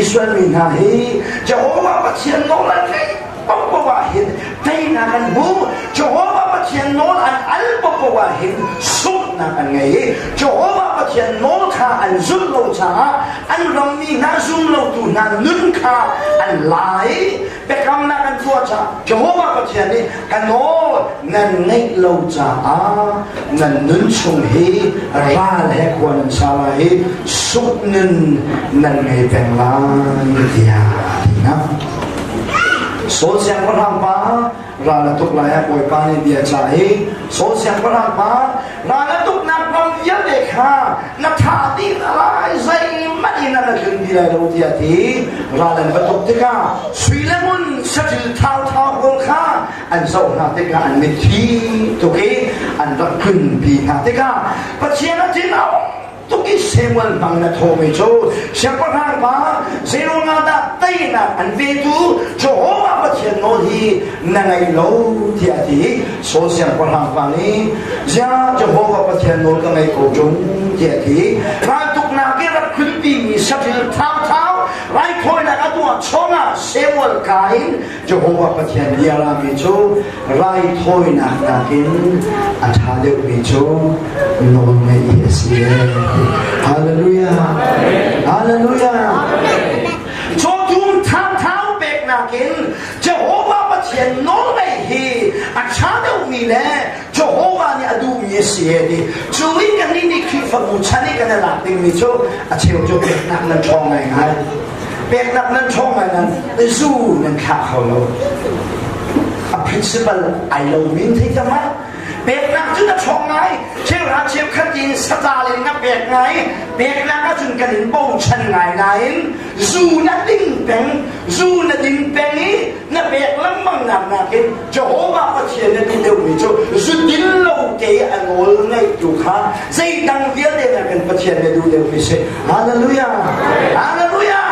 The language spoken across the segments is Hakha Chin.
Israel mi hna hi Jehovah Pathian nawl an ngaih paohpaoh ah hin teinak an hmu. Jehovah Pathian nawl an al paohpaoh ah hin sunghnak an ngei i Jehovah Pathian nawl kha an zulh lo caah an rammi hna zum lotu hna nun kha an la i biakamnak an tuah caah Jehovah Pathian nih ka nawl nan ngeih lo caah nan nun chung hi ral he khua nan sa lai i sungh nun nan ngei peng lai tiah a ti hna. Saul siangpahrang pa ral a tuk lai ah Bawipa nih bia cah i Saul siangpahrang pa ral a tuknak ram vialte kha na thah dih hna lai zeihmanh in an tlun ti lai lo tiah ti ral an va tuk tikah sui le ngun saṭil thauthau pawl kha an zoh hna tikah an mitthli tuk i an rak tlunpi hna tikah Pathian a tin a tuk i Samuel hmang na thawmi cu siangpahrang pa zeiruangah dah teinak an petu Jehovah Pathian nawl hi na ngei lo tiah a ti. Saul siangpahrang pa nih ziah Jehovah Pathian nawl ka ngei ko ṭung tiah a ti. Raltuknak i rak tlunpimi saṭil thauthau raithawinak a tuah chawngah Samuel ka in Jehovah Pathian bia rami cu raithawinak nakin a ṭha deuhmi cu nawlngaih hi a si. Hallelujah! Hallelujah! Cawtum thauthau peknak in Jehovah Pathian nawlngaih hi a ṭha deuhmi le Jehovah nih a duhmi a si e ti. Cu i kannih nih Khrihfabu chan i kan i lak dingmi cu a cheu cu peknak nan ṭhawng ngaingai. Peknak nan ṭhawng ngai nan zu nan thlah kho lo. A principle ai lo min thei tam ah peknak cu na ṭhawng ngai cheuhra cheukhat in satal in na pek ngai peknak ahcun kan in bochan ngai nain zu na ding peng zu na ding peng i na pek lengmang nak nakin Jehovah Pathian na duh deuhmi cu zu din lo te a nawl ngaihtu kha zeidang vialte nakin Pathian na duh deuhmi si. Hallelujah! Hallelujah!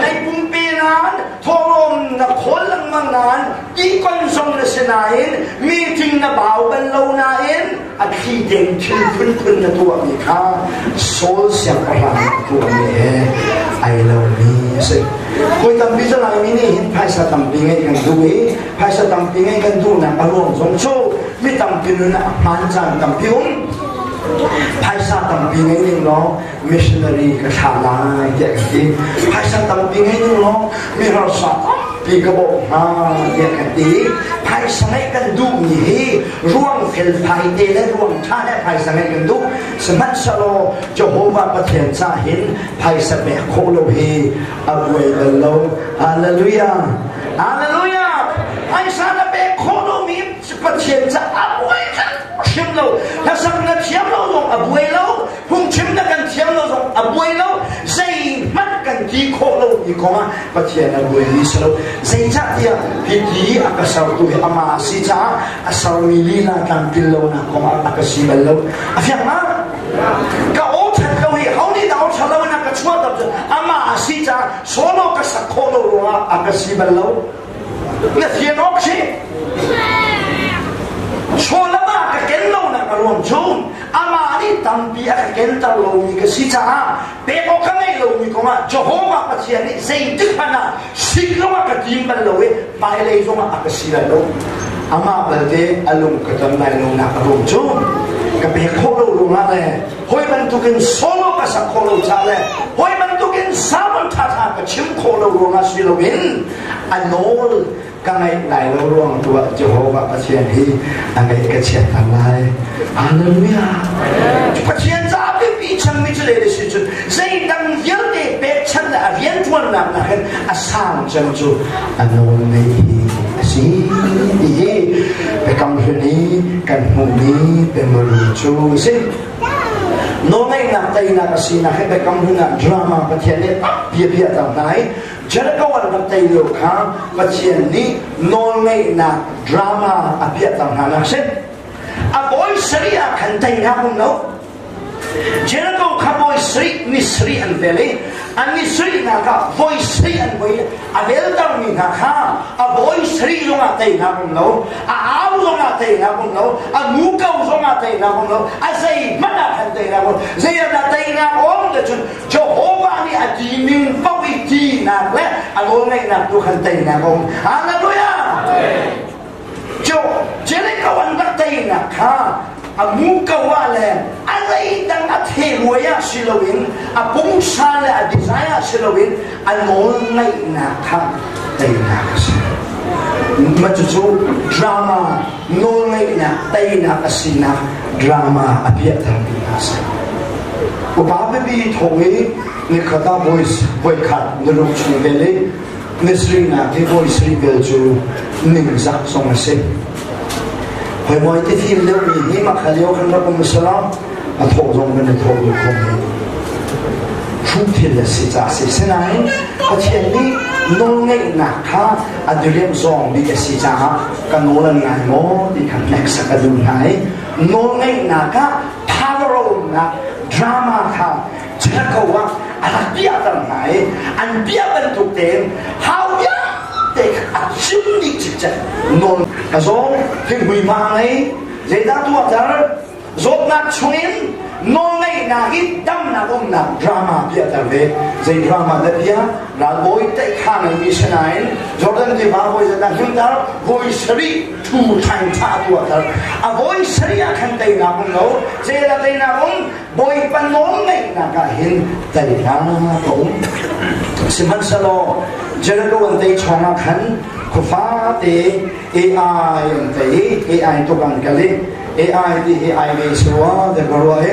Nai pumpe nan thawhlawm na khawl lengmang nan ikon zong na si nain meeting na bau bal lo nain a thli deng thil phunphun na tuahmi kha Saul siangpahrang na tuahmi he ai lomi a si. Hawi tampi cu Laimi nih hin phaisa tampi ngeih kan duh i phaisa tampi ngeih kan duhnak a ruang zong cu mi tampi nun ah a hmaan caan tampi um. Phaisa tampi ngei ning law missionary ka thlah lai tiah kan ti. Phaisa tampi ngei ning law mi harsa tampi ka bawmh hna tiah kan ti. Phaisa ngeih kan duhmi hi ruang felfai te le ruang ṭha he phaisa ngeih kan duh. Sihmanhsehlaw Jehovah Pathian ca hin phaisa pek khawh lo hi a buai bal lo. Hallelujah! Hallelujah! Phaisa na pek khawh lomi Pathian ca a buai hrim lo. Hlasak na thiam lo zong a buai lo. Phungchim na kan thiam lo zong a buai lo. Zeihmanh kan ti khawh lo mi kong ah Pathian a buai mi si lo. Zeicahtiah hiti a ka sertu hi amah a si caah a sermi lila tlamtlin lonak kong ah a ka si bal lo. A fiang ma? Ka aw ṭhat lo hi ho nih dah aw ṭhat lo in a ka chuahter cu amah a si caah solo ka sak khawh lo ruangah a ka si bal lo. Na fian awk si. Chawlam ah ka ken lonak a ruang cu amah nih tampi a ka kenter lomi ka si caah pek awk ka ngeih lomi kongah Jehovah Pathian nih zeitik hmanh ah sik zongah ka tim bal lo i hmailei zongah a ka si lai lo. Amah balte a lung ka ton lai lonak a ruang cu ka pek khawh lo ruangah le hawi bantukin solo ka sak khawh lo caah le hawi bantukin sermon ṭhaṭha ka chim khawh lo ruangah si loin a nawl ka ngaih lai lo ruang tu ah Jehovah Pathian hi a ngaih ka chiat hna lai. Hallelujah. Pathian ca biapi changmi cu le si cun zeidang vialte pekchanh le a rianṭuannak nakin a sang cem cu a nawl ngeih hi a si ti hi biakam hlun i kan hmuhmi biamaru cu a si. Nawlngeihnak teinak a sinak hi biakam hlun ah drama Pathian nih bia bia tam hna i Jericho an rak tei lio kha Pathian nih nawlngeihnak drama a piahter hna nak si. A bawi sarih ah khan teinak um lo. Jericho kha bawi sarih ni sarih an vel i an ni sarihnak ah voi sarih an voi a veltermi hna kha a bawi sarih zongah teinak um lo, a au zongah teinak um lo, a muko zongah teinak um lo, a zeihmanh ah khan teinak um. Zei ah dah teinak um te cun Jehovah nih a ti ning paoh i tinak. teinak le a nawlngeihnak tu khan teinak a um. Hallelujah! Jericho an rak teinak kha a mu ko ah le a leidang a theluai ah si loin a pungsa le a desire ah si loin a nawlngeihnak kha teinak a si. Mah cucu drama nawlngeihnak teinak a sinak drama a piahtermi hna a si. Upa biapi thawng i nikhat ah voikhat nulung chung vel i nisrinak hi voi sri vel cu ningzak zong a si. Hoi moi ti fim deuhmi hi makha lio kan rak um sala a thawh zong kan i thawh duh kho men. Hruh thil a si ca si. Sinain Pathian nih nawlngeihnak kha a diriam zawng bik a si caah ka nawl an ngai maw ti kha hneksak a duh hna i nawlngeihnak ah thalaronak drama kha Jericho ah a rak piahter hna i an piah bantuk tein hau vialte kha a chim dih cikcek nawl a zawng thinghmui hma a ngei zeidah tuahter zawtnak chungin nawlngeihnak i damnak umnak drama piahter ve zei drama dah bia ralbawi teih kha ngeimi sinain Jordan tiva voi zat ah himter voi sarih thu thain tha tuahter a voi sarih ah khan teinak um lo zeidah teinak um Bawipa nawlngeihnak ah hin teinak a um. Sihmanhsehlaw Jericho an tei chawng ah khan khuafate AI an tei i AI tuk an kal i AI ti hi ai ve si rua te ka ruah i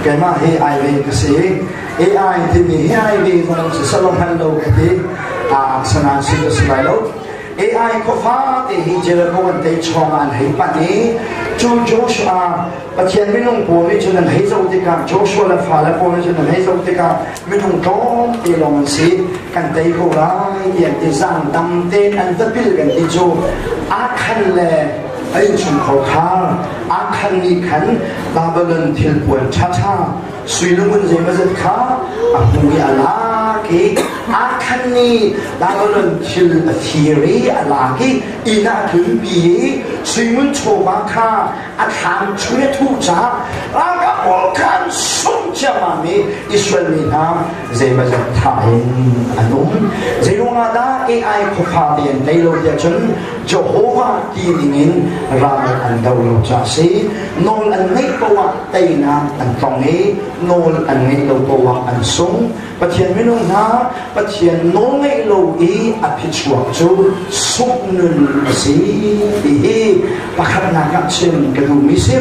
keimah hi ai ve ka si AI timi hi ai ve zong si salo hman lo ka ti a sana si ka si lai lo AI khuafa te hi Jericho an tei chawng an hei panh i cu Joshua Pathian minung pawl nih cun an hei zoh tikah Joshua le fale pawl nih cun an hei zoh tikah minung tlawm te lawng an si kan tei ko lai ti an ti zang dam tein an va pil kan ti cu Akhan le a innchungkhar khar Akhan nih khan Babylon thilpuan ṭhaṭha Sui lungun zeimawzat kha a hmu i a lak i Akhan nih Babylon thil a thir i a lak i inn ah a tlunpi i suingun chawva kha a thlam chung i a thuh caah ralkap pawl kha an sungh ciammam i Israel mi hna zeimawzat thah in an um. Zeiruangah dah AI khuafa te an tei lo tiah cun Jehovah ti ningin ral an do lo caah a si. Nawl an ngeih paoh ah teinak an tong i nawl an ngeih lo paoh ah an sung. Pathian minung hna Pathian nawl ngeih lo i a phichuak cu sungh nun a si ti hi pakhatnak ah chim ka duhmi si.